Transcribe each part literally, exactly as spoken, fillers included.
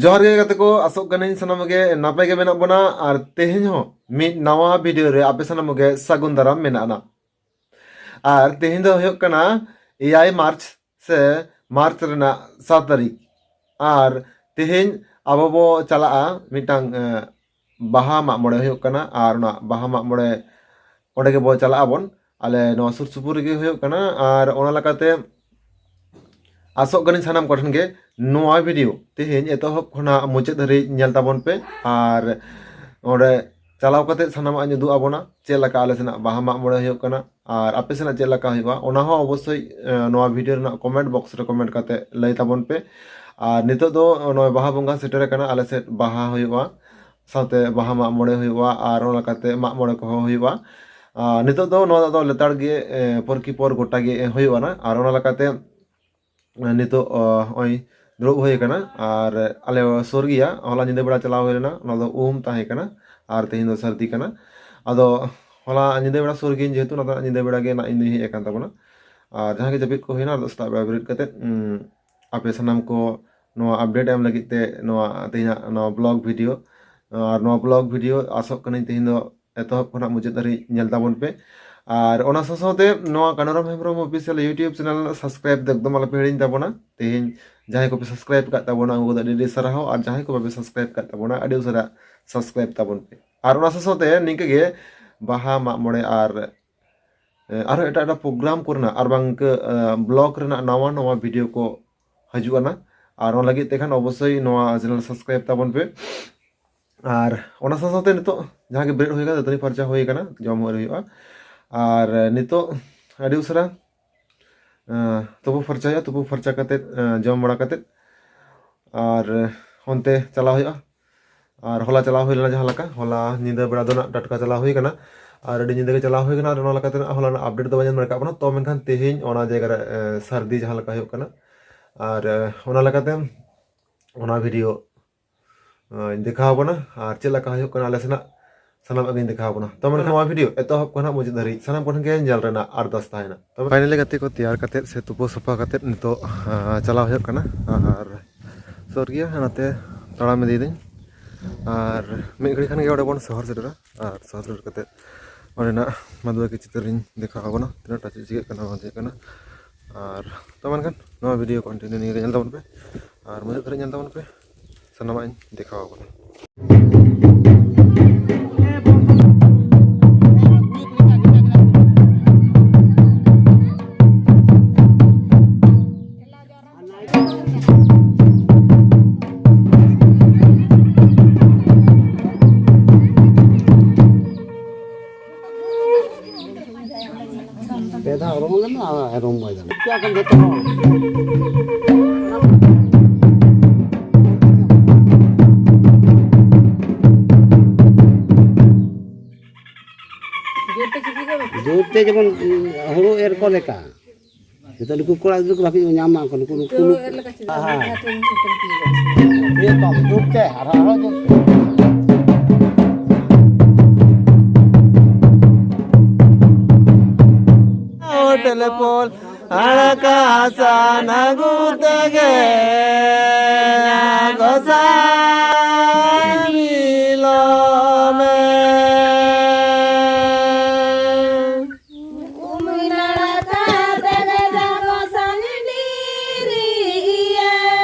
ᱡᱚᱦᱟᱨ ᱜᱮ ᱜᱟᱛᱮ ᱠᱚ, ᱟᱥᱚᱜ ᱠᱟᱹᱱᱟᱹᱧ ᱥᱟᱱᱟᱢ ᱜᱮ ᱱᱟᱯᱟᱭ ᱜᱮ ᱢᱮᱱᱟᱜ ᱵᱚᱱᱟ᱾ ᱟᱨ ᱛᱮᱦᱮᱧ ᱦᱚᱸ ᱢᱤᱫ ᱱᱟᱣᱟ ᱵᱷᱤᱰᱤᱭᱳ ᱨᱮ ᱟᱯᱮ ᱥᱟᱱᱟᱢ ᱜᱮ ᱥᱟᱹᱜᱩᱱ ᱫᱟᱨᱟᱢ ᱢᱮᱱᱟᱜᱼᱟ᱾ ᱟᱨ ᱛᱮᱦᱮᱧ ᱫᱚ ᱦᱩᱭᱩᱜ ᱠᱟᱱᱟ ᱮᱭᱟᱭ ᱢᱟᱨᱪ ᱥᱮ ᱢᱟᱨᱪ ᱨᱮᱱᱟᱜ ᱥᱟᱛ ᱛᱟᱹᱨᱤᱠᱷ᱾ ᱟᱨ ᱛᱮᱦᱮᱧ ᱟᱵᱚ ᱵᱚ ᱪᱟᱞᱟᱜᱼᱟ ᱢᱤᱫᱴᱟᱝ, ᱮ, ᱵᱟᱦᱟ ᱢᱟᱜ ᱢᱚᱬᱮ ᱦᱩᱭᱩᱜ ᱠᱟᱱᱟ᱾ ᱟᱨ ᱚᱱᱟ ᱵᱟᱦᱟ ᱢᱟᱜ ᱢᱚᱬᱮ ᱚᱸᱰᱮ ᱜᱮᱵᱚ ᱪᱟᱞᱟᱜ ᱟᱵᱚᱱ, ᱟᱞᱮ ᱱᱚᱣᱟ ᱥᱩᱨ ᱥᱩᱯᱩᱨ ᱨᱮᱜᱮ ᱦᱩᱭᱩᱜ ᱠᱟᱱᱟ᱾ ᱟᱨ ᱚᱱᱟ ᱞᱮᱠᱟᱛᱮ ᱟᱥᱚᱜ ᱠᱟᱹᱱᱟᱹᱧ ᱥᱟᱱᱟᱢ ᱠᱚᱴᱷᱮᱱ ᱜᱮ ᱱᱚᱣᱟ ᱵᱷᱤᱰᱤᱭᱳ ᱛᱮᱦᱮᱧ ᱮᱛᱚᱦᱚᱵ ᱠᱷᱚᱱᱟᱜ ᱢᱩᱪᱟᱹᱫ ᱫᱷᱟᱹᱨᱤᱡ ᱧᱮᱞ ᱛᱟᱵᱚᱱ ᱯᱮ᱾ ᱟᱨ ᱚᱸᱰᱮ ᱪᱟᱞᱟᱣ ᱠᱟᱛᱮ ᱥᱟᱱᱟᱢᱟᱜ ᱤᱧ ᱩᱫᱩᱜ ᱟᱵᱚᱱᱟ, ᱪᱮᱫ ᱞᱮᱠᱟ ᱟᱞᱮ ᱥᱮᱱᱟᱜ ᱵᱟᱦᱟ ᱢᱟᱜ ᱢᱚᱬᱮ ᱦᱩᱭᱩᱜ ᱠᱟᱱᱟ ᱟᱨ ᱟᱯᱮ ᱥᱮᱱᱟᱜ ᱪᱮᱫ ᱞᱮᱠᱟ ᱦᱩᱭᱩᱜᱼᱟ, ᱚᱱᱟ ᱦᱚᱸ ᱚᱵᱚᱥᱥᱳᱭ, ᱮ, ᱱᱚᱣᱟ ᱵᱷᱤᱰᱤᱭᱳ ᱨᱮᱱᱟᱜ ᱠᱚᱢᱮᱱᱴ ᱵᱚᱠᱥ ᱨᱮ ᱠᱚᱢᱮᱱᱴ ᱠᱟᱛᱮ ᱞᱟᱹᱭ ᱛᱟᱵᱚᱱ ᱯᱮ᱾ ᱟᱨ ᱱᱤᱛᱚᱜ ᱫᱚ ᱱᱚᱜᱼᱚᱭ ᱵᱟᱦᱟ ᱵᱚᱸᱜᱟ ᱥᱮᱴᱮᱨ ᱟᱠᱟᱱᱟ, ᱟᱞᱮ ᱥᱮᱫ ᱵᱟᱦᱟ ᱦᱩᱭᱩᱜᱼᱟ, ᱥᱟᱶᱛᱮ ᱵᱟᱦᱟ ᱢᱟᱜ ᱢᱚᱬᱮ ᱦᱩᱭᱩᱜᱼᱟ, ᱟᱨ ᱚᱱᱟ ᱞᱮᱠᱟᱛᱮ ᱢᱟᱜ ᱢᱚᱬᱮ ᱠᱚᱦᱚᱸ ᱦᱩᱭᱩᱜᱼᱟ᱾ ᱟᱨ ᱱᱤᱛᱚᱜ ᱫᱚ ᱱᱚᱣᱟ ᱫᱚ ᱞᱮᱛᱟᱲ ᱜᱮ, ᱮ, ᱯᱚᱨᱠᱤ ᱯᱚᱨ ᱜᱚᱴᱟ ᱜᱮ ᱦᱩᱭᱩᱜᱼᱟ ᱱᱟ᱾ ᱟᱨ ᱚᱱᱟ ᱞᱮᱠᱟᱛᱮ ᱱᱤᱛᱚᱜ, ᱚ, ᱱᱚᱜᱼᱚᱭ ᱫᱩᱲᱩᱵ ᱦᱩᱭ ᱟᱠᱟᱱᱟ᱾ ᱟᱨ ᱟᱞᱮ ᱥᱩᱨ ᱜᱮᱭᱟ, ᱦᱚᱞᱟ ᱧᱤᱫᱟᱹ ᱵᱮᱲᱟ ᱪᱟᱞᱟᱣ ᱦᱩᱭ ᱞᱮᱱᱟ, ᱚᱱᱟ ᱫᱚ ᱩᱢ ᱛᱟᱦᱮᱸ ᱠᱟᱱᱟ᱾ ᱟᱨ ᱛᱮᱦᱮᱧ ᱫᱚ ᱥᱟᱹᱨᱫᱤ ᱠᱟᱱᱟ᱾ ᱟᱫᱚ ᱦᱚᱞᱟ ᱧᱤᱫᱟᱹ ᱵᱮᱲᱟ ᱥᱩᱨ ᱜᱮᱭᱟᱹᱧ, ᱡᱮᱦᱮᱛᱩ ᱚᱱᱟ ᱫᱚ ᱧᱤᱫᱟᱹ ᱵᱮᱲᱟ ᱜᱮ ᱱᱟᱜ ᱤᱧ ᱫᱚᱧ ᱦᱮᱡ ᱟᱠᱟᱱ ᱛᱟᱵᱚᱱᱟ᱾ ᱟᱨ ᱡᱟᱦᱟᱸ ᱜᱮ ᱡᱟᱹᱯᱤᱫ ᱠᱚ ᱦᱩᱭᱱᱟ, ᱟᱨ ᱫᱚ ᱥᱮᱛᱟᱜ ᱵᱮᱲᱟ ᱵᱮᱨᱮᱫ ᱠᱟᱛᱮᱫ, ᱩᱸ, ᱟᱯᱮ ᱥᱟᱱᱟᱢ ᱠᱚ ᱱᱚᱣᱟ ᱟᱯᱰᱮᱴ ᱮᱢ ᱞᱟᱹᱜᱤᱫ ᱛᱮ ᱱᱚᱣᱟ ᱛᱮᱦᱮᱧᱟᱜ ᱱᱚᱣᱟ ᱵᱞᱚᱜ ᱵᱷᱤᱰᱤᱭᱳ᱾ ᱟᱨ ᱱᱚᱣᱟ ᱵᱞᱚᱜ ᱵᱷᱤᱰᱤᱭᱳ ᱟᱥᱚᱜ ᱠᱟᱹᱱᱟᱹᱧ ᱛᱮᱦᱮᱧ ᱫᱚ ᱮᱛᱚᱦᱚᱵ ᱠᱷᱚᱱᱟᱜ ᱢᱩᱪᱟᱹᱫ ᱫᱷᱟᱹᱨᱤᱡ ᱧᱮᱞ ᱛᱟᱵᱚᱱ ᱯᱮ᱾ ᱟᱨ ᱚᱱᱟ ᱥᱟᱶ ᱥᱟᱶᱛᱮ ᱱᱚᱣᱟ Kanuram Hembrom official YouTube channel subscribe ᱫᱚ ᱮᱠᱫᱚᱢ ᱟᱞᱚᱯᱮ ᱦᱤᱲᱤᱧ ᱛᱟᱵᱚᱱᱟ᱾ ᱛᱮᱦᱮᱧ ᱡᱟᱦᱟᱸᱭ ᱠᱚᱯᱮ ᱥᱟᱵᱥᱠᱨᱟᱭᱤᱵ ᱟᱠᱟᱫ ᱛᱟᱵᱚᱱᱟ, ᱩᱱᱠᱩ ᱫᱚ ᱟᱹᱰᱤ ᱟᱹᱰᱤ ᱥᱟᱨᱦᱟᱣ, ᱟᱨ ᱡᱟᱦᱟᱸᱭ ᱠᱚ ᱵᱟᱯᱮ ᱥᱟᱵᱥᱠᱨᱟᱭᱤᱵ ᱟᱠᱟᱫ ᱛᱟᱵᱚᱱᱟ, ᱟᱹᱰᱤ ᱩᱥᱟᱹᱨᱟ ᱥᱟᱵᱥᱠᱨᱟᱭᱤᱵ ᱛᱟᱵᱚᱱ ᱯᱮ᱾ ᱟᱨ ᱚᱱᱟ ᱥᱟᱶ ᱥᱟᱶᱛᱮ ᱱᱤᱝᱠᱟᱹ ᱜᱮ ᱵᱟᱦᱟ, ᱢᱟᱜ ᱢᱚᱬᱮ ᱟᱨ, ᱮ, ᱟᱨᱦᱚᱸ ᱮᱴᱟᱜ ᱮᱴᱟᱜ ᱯᱨᱳᱜᱨᱟᱢ ᱠᱚᱨᱮᱱᱟᱜ ᱟᱨ ᱵᱟᱝ ᱤᱱᱠᱟᱹ, ᱮ, ᱵᱞᱚᱜ ᱨᱮᱱᱟᱜ ᱱᱟᱣᱟ ᱱᱟᱣᱟ ᱵᱷᱤᱰᱤᱭᱳ ᱠᱚ ᱦᱤᱡᱩᱜᱼᱟ ᱱᱟ᱾ ᱟᱨ ᱚᱱᱟ ᱞᱟᱹᱜᱤᱫ ᱛᱮ ᱠᱷᱟᱱ ᱚᱵᱚᱥᱥᱳᱭ ᱱᱚᱣᱟ ᱪᱮᱱᱮᱞ ᱥᱟᱵᱥᱠᱨᱟᱭᱤᱵ ᱛᱟᱵᱚᱱ ᱯᱮ᱾ ᱟᱨ ᱚᱱᱟ ᱥᱟᱶ ᱥᱟᱶᱛᱮ ᱱᱤᱛᱚᱜ ᱡᱟᱦᱟᱸ ᱜᱮ ᱵᱮᱨᱮᱫ ᱦᱩᱭ ᱠᱟᱱᱟ, ᱫᱟᱹᱛᱟᱹᱱᱤ ᱯᱷᱟᱨᱪᱟ ᱦᱩᱭ ᱠᱟᱱᱟ, ᱡᱚᱢ ᱦᱩᱭᱩᱜᱼᱟ᱾ ᱟᱨ ᱱᱤᱛᱚᱜ ᱟᱹᱰᱤ ᱩᱥᱟᱹᱨᱟ, ᱮᱸ, ᱛᱩᱯᱩ ᱯᱷᱟᱨᱪᱟ ᱦᱩᱭᱩᱜᱼᱟ᱾ ᱛᱩᱯᱩ ᱯᱷᱟᱨᱪᱟ ᱠᱟᱛᱮᱫ, ᱮᱸ, ᱡᱚᱢ ᱵᱟᱲᱟ ᱠᱟᱛᱮᱫ ᱟᱨ ᱚᱱᱛᱮ ᱪᱟᱞᱟᱣ ᱦᱩᱭᱩᱜᱼᱟ᱾ ᱟᱨ ᱦᱚᱞᱟ ᱪᱟᱞᱟᱣ ᱦᱩᱭ ᱞᱮᱱᱟ, ᱡᱟᱦᱟᱸ ᱞᱮᱠᱟ ᱦᱚᱞᱟ ᱧᱤᱫᱟᱹ ᱵᱮᱲᱟ ᱫᱚ ᱱᱟᱜ ᱴᱟᱴᱠᱟ ᱪᱟᱞᱟᱣ ᱦᱩᱭ ᱠᱟᱱᱟ᱾ ᱟᱨ ᱟᱹᱰᱤ ᱧᱤᱫᱟᱹ ᱜᱮ ᱪᱟᱞᱟᱣ ᱦᱩᱭ ᱠᱟᱱᱟ᱾ ᱟᱨ ᱚᱱᱟ ᱞᱮᱠᱟᱛᱮ ᱱᱟᱜ ᱦᱚᱞᱟᱱᱟᱜ ᱟᱯᱰᱮᱴ ᱫᱚ ᱵᱟᱹᱧ ᱮᱢ ᱫᱟᱲᱮ ᱠᱟᱜ ᱵᱚᱱᱟ᱾ ᱛᱚ ᱢᱮᱱᱠᱷᱟᱱ ᱛᱮᱦᱮᱧ ᱚᱱᱟ ᱡᱟᱭᱜᱟ ᱨᱮ, ᱮᱸ, ᱥᱟᱹᱨᱫᱤ ᱡᱟᱦᱟᱸ ᱞᱮᱠᱟ ᱦᱩᱭᱩᱜ ᱠᱟᱱᱟ, ᱟᱨ, ᱮᱸ, ᱚᱱᱟ ᱞᱮᱠᱟᱛᱮ ᱚᱱᱟ ᱵᱷᱤᱰᱤᱭᱳ, ᱮᱸ, ᱫᱮᱠᱷᱟᱣ ᱟᱵᱚᱱᱟ᱾ ᱟᱨ ᱪᱮᱫ ᱞᱮᱠᱟ ᱦᱩᱭᱩᱜ ᱠᱟᱱᱟ ᱟᱞᱮ ᱥᱮᱱᱟᱜ, ᱥᱟᱱᱟᱢᱟᱜ ᱜᱤᱧ ᱫᱮᱠᱷᱟᱣ ᱟᱵᱚᱱᱟ᱾ ᱛᱚ ᱢᱮᱱᱠᱷᱟᱱ ᱱᱚᱣᱟ ᱵᱷᱤᱰᱤᱭᱳ ᱮᱛᱚᱦᱚᱵ ᱠᱷᱚᱱᱟᱜ ᱢᱩᱪᱟᱹᱫ ᱫᱷᱟᱹᱨᱤᱡ ᱥᱟᱱᱟᱢ ᱠᱚᱴᱷᱮᱱ ᱜᱮ ᱧᱮᱞ ᱨᱮᱱᱟᱜ ᱟᱨᱫᱟᱥ ᱛᱟᱦᱮᱱᱟ᱾ ᱛᱚ ᱯᱷᱟᱭᱱᱟᱞᱤ ᱜᱟᱛᱮ ᱠᱚ ᱛᱮᱭᱟᱨ ᱠᱟᱛᱮᱫ ᱥᱮ ᱛᱩᱯᱩ ᱥᱟᱯᱷᱟ ᱠᱟᱛᱮᱫ ᱱᱤᱛᱚᱜ, ᱟᱸ, ᱪᱟᱞᱟᱣ ᱦᱩᱭᱩᱜ ᱠᱟᱱᱟ᱾ ᱟᱨ ᱥᱩᱨ ᱜᱮᱭᱟ, ᱚᱱᱟᱛᱮ ᱛᱟᱲᱟᱢ ᱤᱫᱤᱭᱮᱫᱟᱹᱧ᱾ ᱟᱨ ᱢᱤᱫ ᱜᱷᱟᱹᱲᱤ ᱠᱷᱟᱱ ᱜᱮ ᱚᱸᱰᱮ ᱵᱚᱱ ᱥᱚᱦᱚᱨ ᱥᱮᱴᱮᱨᱟ᱾ ᱟᱨ ᱥᱚᱦᱚᱨ ᱥᱮᱴᱮᱨ ᱠᱟᱛᱮ ᱚᱸᱰᱮᱱᱟᱜ ᱵᱟᱫ ᱵᱟᱹᱠᱤ ᱪᱤᱛᱟᱹᱨ ᱤᱧ ᱫᱮᱠᱷᱟᱣ ᱟᱵᱚᱱᱟ, ᱛᱤᱱᱟᱹᱜ ᱴᱟ ᱪᱮᱫ ᱪᱤᱠᱟᱹᱜ ᱠᱟᱱᱟ ᱵᱟᱝ ᱪᱤᱠᱟᱹᱜ ᱠᱟᱱᱟ᱾ ᱟᱨ ᱛᱚ ᱢᱮᱱᱠᱷᱟᱱ ᱱᱚᱣᱟ ᱵᱷᱤᱰᱤᱭᱳ ᱠᱚᱱᱴᱤᱱᱤᱭᱩ ᱱᱤᱭᱟᱹ ᱜᱮ ᱧᱮᱞ ᱛᱟᱵᱚᱱ ᱯᱮ, ᱟᱨ ᱢᱩᱪᱟᱹᱫ ᱫᱷᱟᱹᱨᱤᱡ ᱧᱮᱞ ᱛᱟᱵᱚᱱ ᱯᱮ, ᱥᱟᱱᱟᱢᱟᱜ ᱤᱧ ᱫᱮᱠᱷᱟᱣ ᱟᱵᱚᱱᱟ᱾ ᱯᱮ ᱫᱷᱟᱣ ᱨᱚᱝ ᱞᱮᱱᱟ, ᱟᱨ ᱨᱚᱝ ᱵᱟᱭ ᱜᱟᱱᱚᱜ᱾ ᱪᱮᱫ ᱟᱫᱚ ᱡᱚᱛᱚ ᱦᱚᱲ? ᱡᱳᱨ ᱛᱮ ᱡᱮᱢᱚᱱ ᱦᱩᱲᱩ ᱮᱨ ᱠᱚ ᱞᱮᱠᱟ᱾ ᱱᱤᱛᱚᱜ ᱱᱩᱠᱩ ᱠᱚᱲᱟ ᱜᱤᱫᱽᱨᱟᱹ ᱠᱚ ᱵᱷᱟᱜᱮ ᱧᱟᱢ ᱢᱟ ᱠᱚ, ᱱᱩᱠᱩ, ᱱᱩᱠᱩ, ᱱᱩᱠᱩ᱾ ᱦᱮᱸ᱾ ᱤᱭᱟᱹ ᱠᱚᱢ, ᱡᱳᱨ ᱛᱮ, ᱟᱨᱦᱚᱸ, ᱟᱨᱦᱚᱸ ᱡᱳᱨ ᱛᱮ᱾ ᱦᱳᱴᱮᱞ ᱯᱚᱞ ᱟᱲᱟᱠᱟ ᱥᱟᱱᱟᱜᱩ ᱛᱮᱜᱮ ᱜᱚᱥᱟᱭ ᱢᱤᱞᱚᱱᱮ᱾ ᱩᱢ ᱱᱟᱲᱟ ᱠᱟᱛᱮ ᱡᱟᱜᱚ ᱥᱟᱸᱜᱰᱤᱨᱤᱭᱮ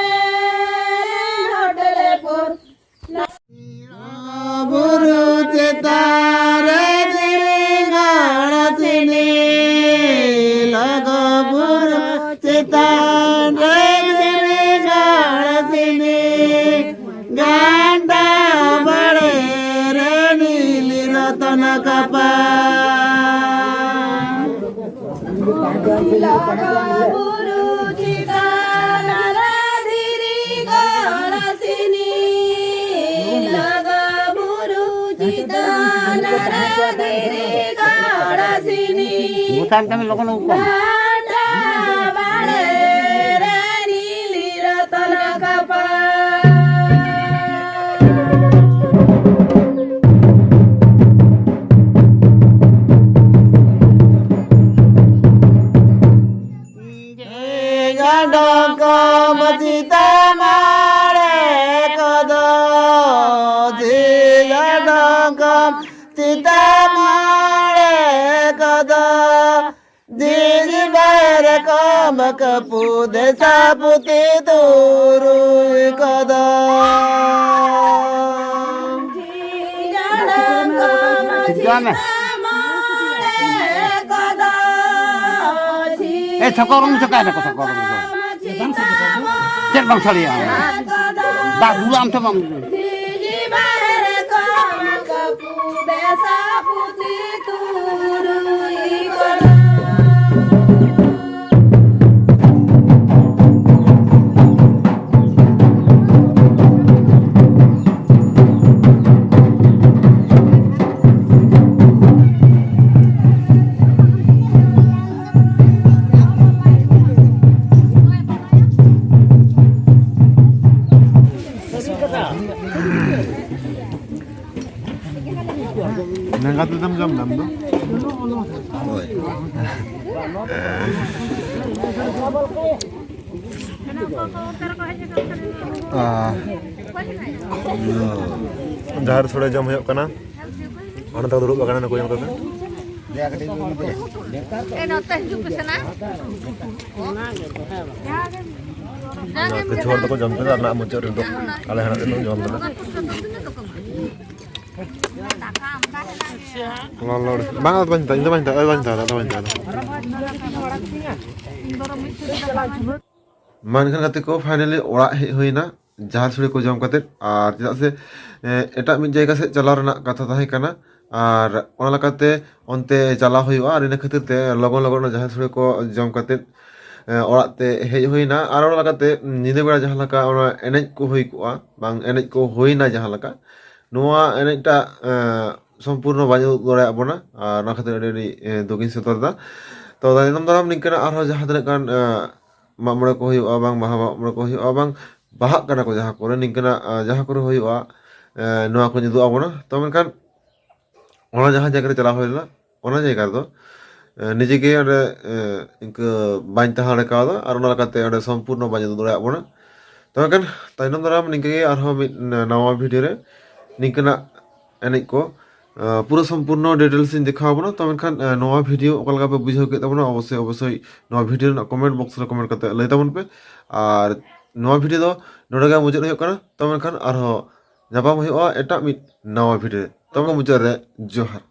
ᱦᱳᱴᱮᱞ ᱯᱚᱨ᱾ ᱵᱩᱨᱩ ᱪᱮᱛᱟᱱ ᱨᱮ ᱫᱷᱤᱨᱤ ᱜᱟᱲ ᱥᱤᱱᱤ, ᱞᱚᱜᱚ ᱵᱩᱨᱩ ᱪᱮᱛᱟᱱ ᱨᱮ ᱫᱷᱤᱨᱤ ᱜᱟᱲ ᱥᱤᱱᱤ᱾ ᱜᱟᱱᱰᱟ ᱵᱟᱲᱮ ᱨᱮ ᱱᱤᱞᱤ ᱨᱚᱛᱚᱱ ᱠᱟᱯᱟ᱾ ᱞᱟᱜᱟ ᱵᱩᱨᱩ ᱪᱮᱛᱟᱱ ᱨᱮ ᱫᱷᱤᱨᱤ ᱜᱟᱲ ᱥᱤᱱᱤ᱾ ᱞᱟᱜᱟ ᱵᱩᱨᱩ ᱪᱮᱛᱟᱱ ᱨᱮ ᱫᱷᱤᱨᱤ ᱜᱟᱲ ᱥᱤᱱᱤ᱾ ᱜᱚᱴᱟ ᱢᱤᱫᱴᱟᱝ ᱞᱚᱜᱚᱱ ᱩᱵ ᱠᱚᱢ᱾ ᱜᱟᱰᱟ ᱵᱟᱲᱮ ᱨᱮ ᱱᱤᱞᱤ ᱨᱚᱛᱚᱱ ᱠᱟᱯᱟ᱾ ᱜᱟᱰᱟ ᱠᱚ ᱢᱟᱹᱡᱷᱤ ᱛᱟᱢᱟ᱾ ᱵᱟᱠᱟᱯᱩ ᱫᱮᱥᱟ ᱯᱩᱛᱤ ᱛᱩᱨᱩᱭ ᱠᱚᱫᱚ᱾ ᱮ, ᱪᱷᱚᱠᱚᱨ ᱨᱩᱢ ᱪᱷᱚᱠᱟᱭ ᱱᱟᱠᱚ, ᱪᱷᱚᱠᱚᱨ ᱨᱩᱢ ᱫᱚ᱾ ᱪᱮᱫ ᱵᱟᱝ ᱥᱟᱰᱮᱭᱟ? ᱫᱟᱜ ᱫᱩᱞᱟᱜ ᱟᱢ ᱥᱮ ᱵᱟᱢ? ᱱᱮᱝᱜᱟ ᱛᱮᱫᱚᱢ ᱡᱚᱢ ᱫᱟᱢ ᱫᱚ? ᱦᱳᱭ᱾ ᱟᱦ, ᱡᱟᱦᱮᱨ ᱥᱳᱲᱮ ᱡᱚᱢ ᱦᱩᱭᱩᱜ ᱠᱟᱱᱟ᱾ ᱚᱱᱟ ᱛᱟᱠᱚ ᱫᱩᱲᱩᱵ ᱟᱠᱟᱱᱟ, ᱱᱩᱠᱩ ᱧᱮᱞ ᱠᱚᱯᱮ᱾ ᱮ, ᱱᱚᱛᱮ ᱦᱤᱡᱩᱜ ᱯᱮ ᱥᱮ ᱱᱟ᱾ ᱠᱤᱪᱷᱩ ᱦᱚᱲ ᱫᱚᱠᱚ ᱡᱚᱢ ᱠᱮᱫᱟ, ᱨᱮᱱᱟᱜ ᱢᱩᱪᱟᱹᱫ ᱨᱮᱫᱚ ᱟᱞᱮ ᱦᱟᱱᱟ ᱨᱮᱞᱮ ᱡᱚᱢ ᱠᱮᱫᱟ᱾ ᱞᱚᱞᱚ᱾ ᱵᱟᱝ, ᱟᱫᱚ ᱵᱟᱹᱧ ᱦᱟᱛᱟᱣᱟ, ᱤᱧ ᱫᱚ ᱵᱟᱹᱧ ᱦᱟᱛᱟᱣᱟ, ᱟᱫᱚ ᱵᱟᱹᱧ ᱦᱟᱛᱟᱣᱟ, ᱟᱫᱚ ᱵᱟᱹᱧ ᱦᱟᱛᱟᱣᱟ᱾ ᱢᱟ ᱮᱱᱠᱷᱟᱱ ᱜᱟᱛᱮ ᱠᱚ, finally ᱚᱲᱟᱜ ᱦᱮᱡ ᱦᱩᱭᱱᱟ ᱡᱟᱦᱮᱨ ᱥᱳᱲᱮ ᱠᱚ ᱡᱚᱢ ᱠᱟᱛᱮᱫ᱾ ᱟᱨ ᱪᱮᱫᱟᱜ ᱥᱮ, ᱮ, ᱮᱴᱟᱜ ᱢᱤᱫ ᱡᱟᱭᱜᱟ ᱥᱮᱫ ᱪᱟᱞᱟᱣ ᱨᱮᱱᱟᱜ ᱠᱟᱛᱷᱟ ᱛᱟᱦᱮᱸ ᱠᱟᱱᱟ, ᱟᱨ ᱚᱱᱟ ᱞᱮᱠᱟᱛᱮ ᱚᱱᱛᱮ ᱪᱟᱞᱟᱣ ᱦᱩᱭᱩᱜᱼᱟ᱾ ᱟᱨ ᱤᱱᱟᱹ ᱠᱷᱟᱹᱛᱤᱨ ᱛᱮ ᱞᱚᱜᱚᱱ ᱞᱚᱜᱚᱱ ᱚᱱᱟ ᱡᱟᱦᱮᱨ ᱥᱳᱲᱮ ᱠᱚ ᱡᱚᱢ ᱠᱟᱛᱮᱫ, ᱮ, ᱚᱲᱟᱜ ᱛᱮ ᱦᱮᱡ ᱦᱩᱭᱱᱟ᱾ ᱟᱨ ᱚᱱᱟ ᱞᱮᱠᱟᱛᱮ ᱧᱤᱫᱟᱹ ᱵᱮᱲᱟ ᱡᱟᱦᱟᱸ ᱞᱮᱠᱟ ᱚᱱᱟ ᱮᱱᱮᱡ ᱠᱚ ᱦᱩᱭ ᱠᱚᱜᱼᱟ, ᱵᱟᱝ ᱮᱱᱮᱡ ᱠᱚ ᱦᱩᱭᱱᱟ ᱡᱟᱦᱟᱸ ᱞᱮᱠᱟ, ᱱᱚᱣᱟ ᱮᱱᱮᱡᱴᱟᱜ, ᱮ, ᱥᱚᱢᱯᱩᱨᱱᱚ ᱵᱟᱹᱧ ᱩᱫᱩᱜ ᱫᱟᱲᱮᱭᱟᱜ ᱵᱚᱱᱟ᱾ ᱟᱨ ᱚᱱᱟ ᱠᱷᱟᱹᱛᱤᱨ ᱟᱹᱰᱤ, ᱟᱹᱰᱤ, ᱮ, ᱫᱩᱠᱤᱧ ᱥᱚᱫᱚᱨ ᱮᱫᱟ᱾ ᱛᱚ, ᱛᱟᱭᱱᱚᱢ ᱫᱟᱨᱟᱢ ᱱᱤᱝᱠᱟᱹᱱᱟᱜ ᱟᱨᱦᱚᱸ ᱡᱟᱦᱟᱸ ᱛᱤᱱᱟᱹᱜ ᱜᱟᱱ, ᱮ, ᱢᱟᱜ ᱢᱚᱬᱮ ᱠᱚ ᱦᱩᱭᱩᱜᱼᱟ, ᱵᱟᱝ ᱵᱟᱦᱟ ᱢᱟᱜ ᱢᱚᱬᱮ ᱠᱚ ᱦᱩᱭᱩᱜᱼᱟ, ᱵᱟᱝ ᱵᱟᱦᱟᱜ ᱠᱟᱱᱟ ᱠᱚ ᱡᱟᱦᱟᱸ ᱠᱚᱨᱮ, ᱱᱤᱝᱠᱟᱹᱱᱟᱜ, ᱮ, ᱡᱟᱦᱟᱸ ᱠᱚᱨᱮ ᱦᱩᱭᱩᱜᱼᱟ, ᱮ, ᱱᱚᱣᱟ ᱠᱚᱧ ᱩᱫᱩᱜ ᱟᱵᱚᱱᱟ᱾ ᱛᱚ, ᱢᱮᱱᱠᱷᱟᱱ ᱚᱱᱟ ᱡᱟᱦᱟᱸ ᱡᱟᱭᱜᱟ ᱨᱮ ᱪᱟᱞᱟᱣ ᱦᱩᱭ ᱞᱮᱱᱟ, ᱚᱱᱟ ᱡᱟᱭᱜᱟ ᱨᱮᱫᱚ, ᱮ, ᱱᱤᱡᱮ ᱜᱮ ᱚᱸᱰᱮ, ᱮ, ᱤᱱᱠᱟᱹ ᱵᱟᱹᱧ ᱛᱟᱦᱮᱸ ᱫᱟᱲᱮ ᱠᱟᱣᱫᱟ᱾ ᱟᱨ ᱚᱱᱟ ᱞᱮᱠᱟᱛᱮ ᱚᱸᱰᱮ ᱥᱚᱢᱯᱩᱨᱱᱚ ᱵᱟᱹᱧ ᱩᱫᱩᱜ ᱫᱟᱲᱮᱭᱟᱜ ᱵᱚᱱᱟ᱾ ᱛᱚ, ᱢᱮᱱᱠᱷᱟᱱ ᱛᱟᱭᱱᱚᱢ ᱫᱟᱨᱟᱢ ᱱᱤᱝᱠᱟᱹ ᱜᱮ ᱟᱨᱦᱚᱸ ᱢᱤᱫ ᱱᱟᱣᱟ ᱵᱷᱤᱰᱤᱭᱳ ᱨᱮ ᱱᱤᱝᱠᱟᱹᱱᱟᱜ ᱮᱱᱮᱡ ᱠᱚ, ᱯᱩᱨᱟᱹ ᱥᱚᱢᱯᱩᱨᱱᱚ ᱰᱤᱴᱮᱞᱥ ᱤᱧ ᱫᱮᱠᱷᱟᱣ ᱟᱵᱚᱱᱟ᱾ ᱛᱚ ᱢᱮᱱᱠᱷᱟᱱ ᱱᱚᱣᱟ ᱵᱷᱤᱰᱤᱭᱳ ᱚᱠᱟ ᱞᱮᱠᱟ ᱯᱮ ᱵᱩᱡᱷᱟᱹᱣ ᱠᱮᱫ ᱛᱟᱵᱚᱱᱟ, ᱚᱵᱚᱥᱥᱳᱭ ᱚᱵᱚᱥᱥᱳᱭ ᱱᱚᱣᱟ ᱵᱷᱤᱰᱤᱭᱳ ᱨᱮᱱᱟᱜ ᱠᱚᱢᱮᱱᱴ ᱵᱚᱠᱥ ᱨᱮ ᱠᱚᱢᱮᱱᱴ ᱠᱟᱛᱮ ᱞᱟᱹᱭ ᱛᱟᱵᱚᱱ ᱯᱮ᱾ ᱟᱨ ᱱᱚᱣᱟ ᱵᱷᱤᱰᱤᱭᱳ ᱫᱚ ᱱᱚᱰᱮ ᱜᱮ ᱢᱩᱪᱟᱹᱫ ᱦᱩᱭᱩᱜ ᱠᱟᱱᱟ᱾ ᱛᱚ ᱢᱮᱱᱠᱷᱟᱱ ᱟᱨᱦᱚᱸ ᱧᱟᱯᱟᱢ ᱦᱩᱭᱩᱜᱼᱟ ᱮᱴᱟᱜ ᱢᱤᱫ ᱱᱟᱣᱟ ᱵᱷᱤᱰᱤᱭᱳ ᱨᱮ᱾ ᱛᱚᱵᱮ ᱢᱩᱪᱟᱹᱫ ᱨᱮ ᱡᱚᱦᱟᱨ᱾